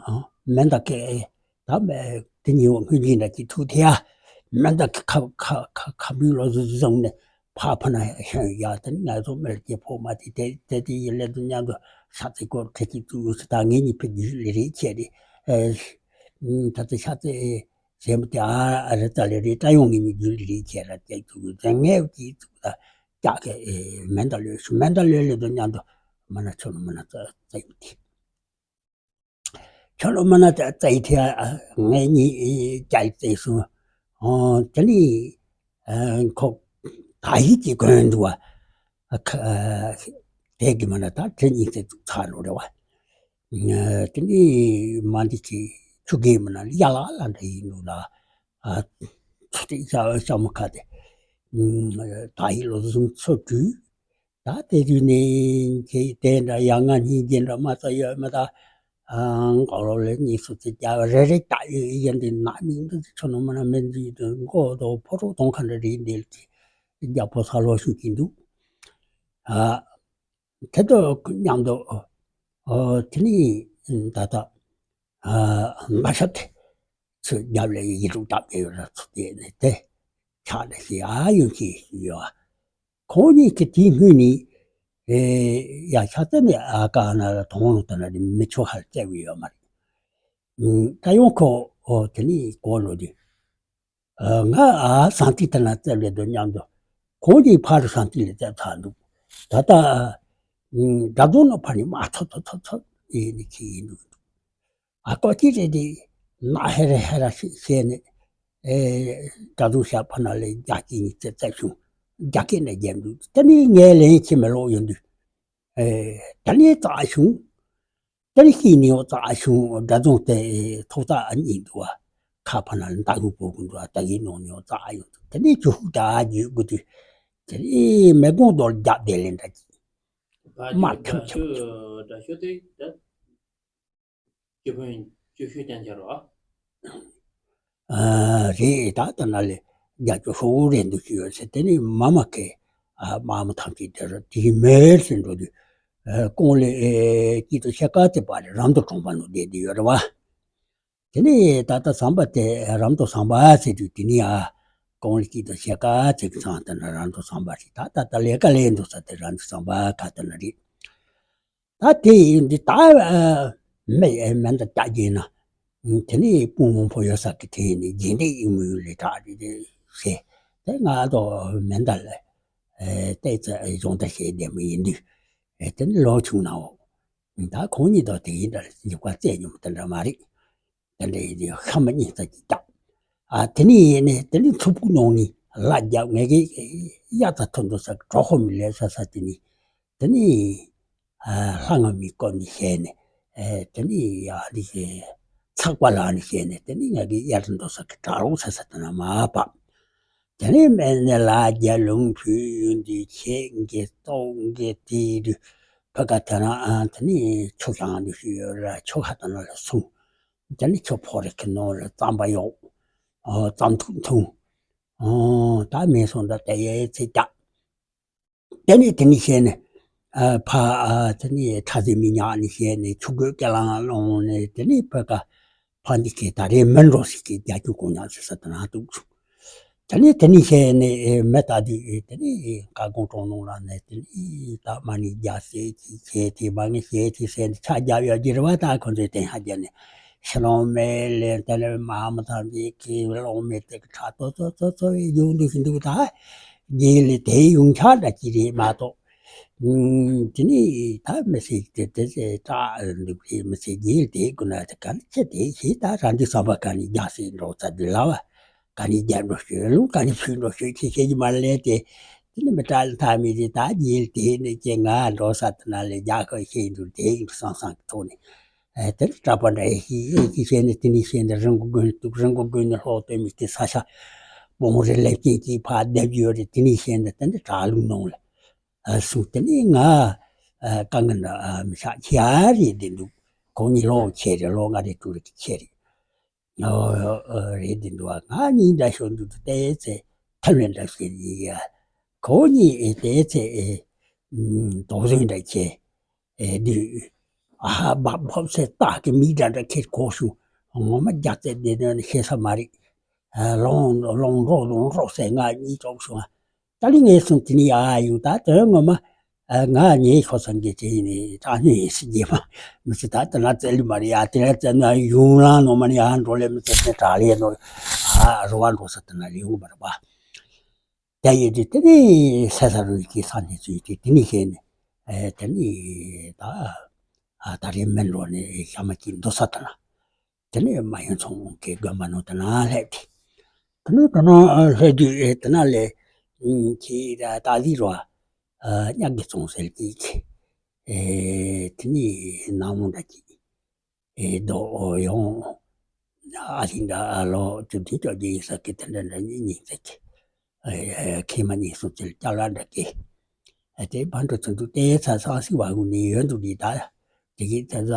མེ་མདའ་གི་ད་མེ་དེ་ཉིན་བ་སྔོན་གྱི་འདྲ་གྱི་ཐུག་དེ་ཡ་མེ་མདའ་གི་ཁ་ཁ་ཁ་ཁ་བུས་ལོ་བཟུང་ནས་ཕ་ཕ་ན་ཤོན་ཡ་དེ་ང་ཚོ་མེར་སྐྱེ་ཕོ་མ་དེ་དེ་དེ་དེ་ཡི་ལས་དུ་མཉམ་དུ་ཤ་ཚེ་སྐོར་ཁ་ཅིག་ཏུ་ཡོད་ས་ད་ངེད་གཉིས་ཕེབས་རྒྱུ་ལས་རེད་ཁྱེད་རེད། ད་ལྟ་ཤ་ཚེ་ཟེར་མ་དེ་ཨ་ཨ་རེ་ཙ་ལེ་རེ་ཏྲ་ཡོང་ངེད་གཉིས་རྒྱུ་ལས་རེད་ཁྱེད་ར་སྐྱེ་ཚུགས་ཡོད་ཙང་ངས་ཀྱིས་ཚུགས་ད་ཀྱག་གི་མེ་མདའ་ལོས་ཤུ་མེ་མདའ་ལོས་ལས་དུ་མཉམ་དུ་མ་ན་ཆོ་ནུ་མ་ན་ཙ་ཙ་ཡོད་དེ། ཁྱོད་ལོ་མ་ན་ཙ་ཙ་ཡི་ཐེ་ངས་གཉིས་ཀྱ་ཡི་ཙེ་སོང་། དེ་ནི་ཁོ་ད་ཡིད་ཀྱི་གོན་འདུག་བ། དེ་གི་མ་ན་ད་དེ་གཉིས་ཙེ་ཚུགས་ཚར་ལོ་རེ་བ། དེ་ནི་མ་འདི་ཀྱི་ཆུ་གེ་མ་ན་ཡ་ལ་ལ་འདྲ་ཡིན་འདུག་ལ། ཚུ་ཏི་ཤ་ཤ་མ་ཁ་དེ། ད་ཡིད་ལོ་བཟུང་ཚོ་དུས། ད་དེ་དུས་ནས་ཁྱེད་དེ་འདྲ་ཡང་ང་སྙིང་རྗེ་འདྲ་མ་ཚ་ཡོད་མ་ད། ཨང་གོ་ལོ་ལེ་གཉིས་སུ་ཚེ་རྒྱ་རེ་རེ་ད་ཡོད་ཡིན་འདི་ན་མིང་འདི་ཆོ་ནོ་མ་ན་མེ་འདི་དུ་མགོ་དོ་ཕོ་རོ་གཏོང་ཁ་འདྲ་རེད་འདི་ལ་ཅི་རྒྱ་ཕོ་ས་ལོ་ཤུ་གིན་འདུག་ཨ་དེ་དོ་མཉམ་དུ་ཨོ་དེ་ནི་ད་ད་ཨ་མ་ཤ་དེ་ཚུ་རྒྱབ་ལ་ཡི་རུ་བཏབ་ཡོད་ར་ཚུ་དེ་ནི་དེ་ཆགས་ལ་ཤི་ཨ་ཡོང་ཤི་ཡོད། ཁོང་གཉིས་ཀྱི་དེའི་སྔོན་ནས་ཨེ་ཡ་ཤ་ཚ་ནས་ཨ་ཀ་ན་ལ་དོང་ལུང་ད་ན་རི་མི་ཆོ་ཧར་བཙལ་བའི་ཡོད་མ་རེད། ད་ཡོང་ཁོ་ཨོ་དེ་ནི་གོ་ལོ་དེ་ང་ཨ་སང་ཏི་ད་ན་བཙལ་བའི་དོ་མཉམ་དུ་ཁོང་གིས་ཕ་རུ་སང་ཏི་ལ་བཙལ་ཚར་འདུག་ད་ལྟ་དགྲ་གདོང་ནང་ཕ་ནི་མ་ཐོ་ཐོ་ཐོ་ཐོ་ཡིན་ནི་ཁྱི་ཡིན་འདུག་ཨ་ཀོ་ཅི་རེད་དེ། ན་ཧེ་རེ་ཧེ་ར་ཞིག་བྱས་ནས། ཨེ་ད་དུང་ཤ་ཕ་ན་ལས་རྒྱ་སྐྱེད་གཉིས་རྩེ་རྩེ་བྱུང་། རྒྱ་སྐྱེད་ནས་རྒྱལ་འདུག་ད་ནི་ངའི་ལན་ཁྱི་མེ་ལོག་ཡོང་དུས། ཨེ་ད་ནི་རྩ་བྱུང་། ད་ནི་ཤི་ནི་ཡོ་རྩ་བྱུང་། དགྲ་རྫོང་དེ་ཐོག་རྩ་གཉིས་འདུག་བ། ཁ་ཕ་ན་ལ་མདའ་གུ་པོ་གུ་འདུག་བ། ད་གི་ནོ་ནི་ཡོ་རྩ་ཡོང་དུས་ད་ནི་ཅུ་ཧུ་ད་རྒྱུད་དགུ་དུས། ད་ནི་མེ་དགོང་རྡོལ་རྒྱབ་བསྡད་ལེན་འདྲ་གི་མ་ཐུབ་ཆོག་ཆོག་ད་ཤོ་དེ་ད། སྐྱེ་ཕོ་ཡིན་སྐྱེ་ཤོད་ཀྱང་ཁྱེར་རོ། རེད་ད་ལྟ་ན་ལས་རྒྱ་སྐྱོ་ཧྲོ་རེད་འདུག་ཅི་ཡོད་ཟེར་དེ་ནི་མ་མ་ཁེ་མ་མ་ཐང་གི་དེར་དེའི་མེར་ཟེར་འགྲོ་དུས་ཀོང་ལེ་སྐྱིད་དུ་ཤ་ཀ་དེ་པར་རམ་དུ་གྲོང་པ་ནུ་བསྡད་དེ་ཡོད་རེད་བ། དེ་ནི་ད་ལྟ་ཟམ་པ་དེ་རམ་དུ་ཟམ་པ་ཟེར་དུས་དེ་ནི་ཨ་ཀོང་ལེ་སྐྱིད་དུ་ཤ་ཀ་ཚིག་ཚང་དེ་ན་རམ་དུ་ཟམ་པ་རེད། ད་ད་ལྟ་ལས་ཀ་ལས་འདུག་ས་དེ་རམ་དུ་ཟམ་པ་ཁ་དེ་ན་རེད། ད་དེ་ཡིན་འདི་ད་མེ་མེ་འདི་རྒྱ་རྒྱས་ན། དེ་ནས་དཔུང་བོང་བུ་ཡོད་ས་གི་དེ་ནས་རྗེས་འདེད་ཡིན་མུས་ལས་དྲག་རེད་ཟེར། དེ་ང་དོ་མེ་འདི་ལ་ཏེ་ཙ་གཞུང་ད་བཤད་བདེ་མོ་ཡིན་དུས། དེ་ནས་ལོ་ཆུང་ནའོ། ད་ཁོང་གཉིས་དོ་དེ་ཡིན་འདྲ་འཇིགས་པ་རྩད་ཉོ་མི་དེ་འདྲ་མ་རེད། དེ་འདྲ་ཡིན་དུས་ཤ་མ་གཉིས་ཙ་གི་རྒྱབ། ཨ་དེ་ནས་ཡིན་ནས་དེ་ནས་མཚུར་ཕུ་ནང་ནས་ལ་རྒྱབ་ངས་གི་གཡའ་ཙ་ཐོན་དུ་ས་གྲོགས་ཧོ་མི་ལས་ས་ས་དེ་ནས། དེ་ནི་ལྷ་ང་མི་སྐོར་ནི་བཤད་ནས། དེ་ནི་ཡ་ལི་ཞེས་ཚགས་པ་ལ་ནི་བཤད་ནས་དེ་ནི་ང་གི་གཡར་འགྲོ་ས་གི་གྲྭ་ལོག་ས་ས་དེ་ན་མ་པ། དེ་ནི་མེད་ནས་ལ་རྒྱ་ལུང་ཕུ་ཡུན་དུ་ཆེ་འགེ་ཏོག་འགེ་ཏི་རུ་ཕ་ག་དེ་ན་དེ་ནི་ཆུ་ཤང་དུ་ཞུ་ཡོད་ར་ཆུ་ཧ་དེ་ན་ལ་སོང་། དེ་ནི་ཆུ་ཕོ་རེ་ཁི་ནོ་ལ་རྩམ་པ་ཡོག་རྩམ་ཐུག་འཐུང་། ད་མེད་སོང་ད་དེ་ཡའི་ཚེ་རྒྱག་དེ་ནས་དེ་ནས་བཤད་ནས། ཕ་དེ་ནས་ཁྲ་ཟི་མི་ཉག་ནས་བཤད་ནས་ཆུ་རྒོད་སྐེ་ལང་སློང་ནས་དེ་ནས་ཕ་ག་ཕ་འདི་ཁའི་ད་རེས་མི་འགྲོ་ཟིག་གི་རྒྱ་ཁྱུ་ཀོ་ཉག་ཟེར་ས་དེ་ན་འདུག་བྱུང་། དེ་ནས་དེ་ནས་བཤད་ནས་མི་ད་དུས་དེ་ནས་ཀ་ཀོང་གྲོང་ནང་ལ་ནས་དེ་ནས་ད་མ་ནི་རྒྱ་སེ་གི་བྱས་དེ་མ་ངས་བྱས་དེ་ཟེར་ནས་ཆ་རྒྱབ་ཡོད་ཀྱི་རེད་བ། ད་ཁོ་ཚོས་བསྟན་ཧ་རྒྱབ་ནས་ཕྱི་ལོང་མེ་ལས་དེ་ནས་མ་མ་ཐང་གི་ཁའི་ལོང་མེ་དེ་གི་ཁྲ་ཏོ་ཏོ་ཏོ་ཏོ་ཡོང་འདུག་གི་འདུག་ད། རྗེས་ལ་དེའི་ཡོང་ཆ་འདྲ་ཅི་རེད་མ་གཏོགས། དེ་ནི་ད་མི་སྲིད་དེ་དེ་ཚེ་སྐྲག་འདུག་རེད་མི་སྲིད་རྗེས་ལ་དེའི་སྐུ་ན་དེ་ག་ལ་ཆེ་དེ་ཞེས་ད་རང་འདི་བསམ་པ་ག་ནི་རྒྱག་སྲིད་འགྲོ་ཚ་འདི་ལ་བ་ག་ནི་རྒྱག་འགྲོ་ཤོད་ལུང་ག་ནི་ཕུད་འགྲོ་ཤོད་ཅེས་བཤད་རྒྱུ་མ་ལས་ཏེ། དེ་ནི་མི་སྐྲག་ལ་ཐ་མི་རེད། ད་རྗེས་ལ་དེ་ནི་ཀྱེ་ང་འགྲོ་ས་དེ་ན་ལས་རྒྱག་ཁ་ཤེས་འདུག་དེ་ཡིན་སང་སང་གི་ཐོག་ནས། དེ་ནི་གྲྭ་པ་འདྲ་ཡི་ཤི་ཡི་ཤི་བྱས་ནས་དེ་ནི་བཤད་ནས་རི་མགོ་དགོན་དུ་རི་མགོ་དགོན་ནས་ལྷོག་སྟོན་མི་དེ་ས་ཤ་སྤོང་རི་ལེབ་ཅན་གྱི་ཕ་བསྡད་ཡོད་རེད། དེ་ནི་བཤད་ནས་དེ་ནི་གྲྭ་ལུགས་ནང་ལ་སུ་དེ་ནི་ང་དཀའ་ངལ་འདྲ་མི་ཤག་ཁྱི་ཨ་རེད་བསྡད་འདུག་ཁོང་གཉིས་ལོ་ཁྱེད་རེད། ལོ་ལྔ་རེ་དྲུག་རེ་ཁྱེད་རེད། ཨོ། ཨོ། རེད་དེ་འདུག་ང་གཉིས་འདྲ་ཤོག་འདུག་དེ་ཚེ་ཐབས་ལེན་འདྲ་ཞིག་ཡིན་ཡ། ཁོ་གཉིས་དེ་ཚེ་ཨེ་ཨམ་དོགས་ཟོན་འདྲ་བྱས། ཨེ་འདི་ཨ་ཧ་བབ་བབ་སེ་སྟག་གི་མིག་འདྲ་འདྲ་ཁྱེར་གོ་བྱུང་། ངོ་མ་རྒྱ་རྩེ་དེ་ནས་ཤེས་ས་མ་རེད། ཨ་ལོང་ལོང་རོགས་ལོང་རོགས་ཟེར་ང་གཉིས་གྲོགས་བྱུང་། ད་ལི་ངས་སོང་དེ་ནི་ཡ་ཡོང་ད་དོན་ངོ་མ། ཨ་ང་ངའི་ཁོ་སང་གི་དེ་ནི་དྲང་སྙིང་ཡིན་སྲིད་ཀྱི་མ་མི་ཚེ་ད་དེ་ན་བཙལ་ལི་མ་རེད་ཡ། དེ་ན་བཙལ་ན་ཡུང་ལང་ནོ་མ་ནི་ཡ་འགྲོ་ལེ་མི་ཚེ་དེ་དྲག་ལེ་ནོ། ཨ་རོ་བ་འགྲོ་ས་དེ་ན་ལི་ཡོང་མ་རེད་པ། དེ་ཡིན་དུས་དེ་ནི་ས་ས་རུ་གི་ས་ནས་ཚུལ་གྱིས་དེ་ནི་ཤེས་ནས་ཨེ་དེ་ནི་ད་ཨ་ད་རེས་མེ་འགྲོ་ནས་ཤ་མ་གྱི་འདུག་ས་དེ་ན། དེ་ནས་མ་ཡོན་ཚོང་གི་དགོན་པ་ནང་དུ་ན་སླེབས་ཏེ། དེ་ནས་དེ་ན་སླེབས་དུས་ཨེ་དེ་ན་ལས་ཁྱི་ད་ལི་རོ་ཨ་གཉག་གི་ཚོང་ཟེར་གྱི་ཨེ་དེ་ནས་ནང་མོ་འདྲ་གྱི་ཨེ་རྡོ་ཡོང་ཨ་ལི་འདྲ་ལོ་བཅུ་བདུན་བཅོ་བརྒྱད་ཡིན་ས་གི་དེ་འདྲ་འདྲ་གཉིས་གཉིས་ཟེར་གྱི་ཨེ་ཁྱི་མ་གཉིས་སུ་ཚུལ་ལྕགས་ལ་འདྲ་གྱི་ཨེ་དེ་བར་དུ་ཚུན་དུ་ཏེ་ཚ་ཚང་སི་བ་གུ་ནི་ཡོན་དུ་ལི་ད་དེ་གི་ཚ་ཚ།